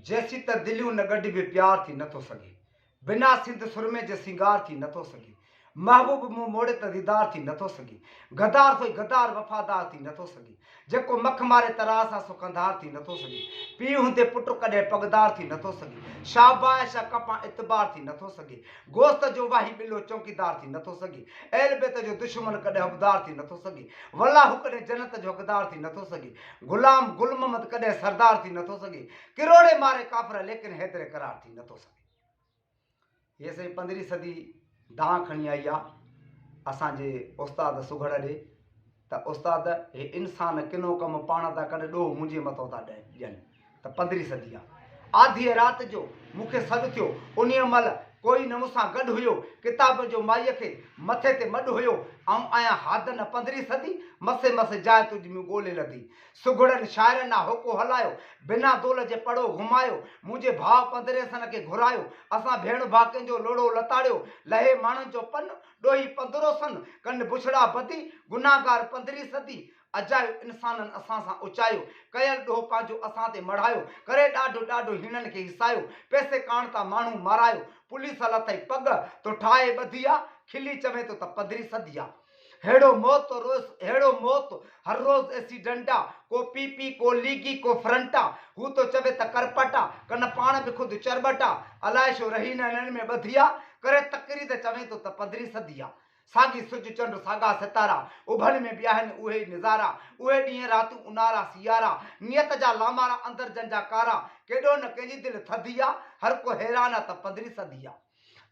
جيسين ته دليون نه ڳنڍبي پيار ٿي نٿو سگهي. بنا سنڌ سرمي جي سينگار ٿي نٿو سگهي. محبوب منهن موڙي ته ديدار ٿي نٿو سگهي. غدار سوئي غدار وفادار ٿي نٿو سگهي. جيڪو مک ماري تراء سان سو ڪنڌار ٿي نٿو سگهي. پيء هوندي پٽ ڪڏهن پڳدار ٿي نٿو سگهي. شاباش آ ڪپان اعتبار ٿي نٿو سگهي. گوشت جو واهي ٻلو چونڪيدار ٿي نٿو سگهي. اهل بيت جو دشمن ڪڏهن حبدار ٿي نٿو سگهي. والله هو ڪڏهن جنت جو حقدار ٿي نٿو سگهي. غلام گل محمد ڪڏهن سردار ٿي نٿو سگهي. ڪروڙين ماري ڪافر ليڪن حيدر قرار ٿي نٿو سگهي. هيء سائين پندرهين صدي دانهن کڻي آئي آ اسان جي استاد سگهڙ ڏي ته استاد هي انسان ڪنو ڪم پاڻ ٿا ڪن ڏوهه منهنجي مٿو ٿا ڏين ته پندرهين صدي آ آڌيء رات جو مون کي سڏ ٿيو انهيء مهل ڪوئي نه مون سان گڏ هيو ڪتاب جو مائيء کي مٿي تي مڏ هيو آئون آهيان هادن پندرهين صدي مسي مسي جاء تنهنجي مون ڳولي لڌي سگهڙن شاعرن آ هوڪو هلايو، بنا دول جي پڙهو گهمايو، منهنجي ڀاء پندرهين سن کي گهرايو، اسان ڀيڻ ڀاء ڪنهن جو لوڙهو لتاڙيو، لهي ماڻهن جو پن، ڏوهي پندرهون سن، ڪن بڇڙا بدي، گناهگار پندرهين صدي، اجايو انسانن اسان سان اچايو، ڪيل ڏوهه پنهنجو اسان تي مڙهايو، ڪري ڏاڍو ڏاڍو هيڻن کي هيسايو، پئسي ڪاڻ تان ماڻهو مارايو، پوليس لٿئي پڳ، تو ٺاهي ٻڌي آ، کلي چوين ٿو ته پندرهين صدي آ. ههڙو موت روز ههڙو موت هر روز ايسيڊنٽ آ ڪو پي پي ڪو ليگي ڪو فرنٽ آ هو ٿو چوي ته ڪرپٽ آ ڪن پاڻ به خود چرٻٽ آ الائي ڇو رهين هنن ۾ ٻڌي آ ڪري تقرير چوين ٿو ته پندرهين صدي آ ساڳي سج چنڊ ساڳا ستارا اڀن ۾ به آهن اهي ئي نظارا اهي ڏينهن راتيون اونهارا سيارا نيت جا لامارا اندر جن جا ڪارا ڪيڏو نه ڪنهن جي دل ٿڌي آ هر ڪو حيران آ ته پندرهين صدي آ.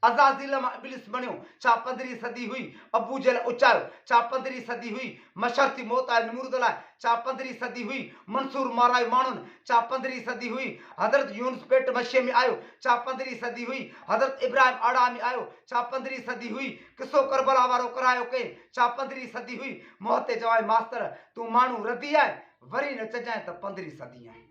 عزازيل مان ابليس بڻيو، ڇا پندرهين صدي هئي؟ ابوجهل اچايو، ڇا پندرهين صدي هئي؟ مشر ٿي موت آيو نمرود لاء، ڇا پندرهين صدي هئي؟ منصور مارايو ماڻهن، ڇا پندرهين صدي هئي؟ حضرت يونس پيٽ مڇيء ۾ آيو، ڇا پندرهين صدي هئي؟ حضرت ابراهيم آڙاهه ۾ آيو، ڇا پندرهين صدي هئي؟ قصو ڪربلا وارو ڪرايو ڪنهن، ڇا پندرهين صدي هئي؟ منهن تي چوائين ماستر، تون ماڻهو ردي آهين، وري نه چئجانء ته پندرهين صدي آهين.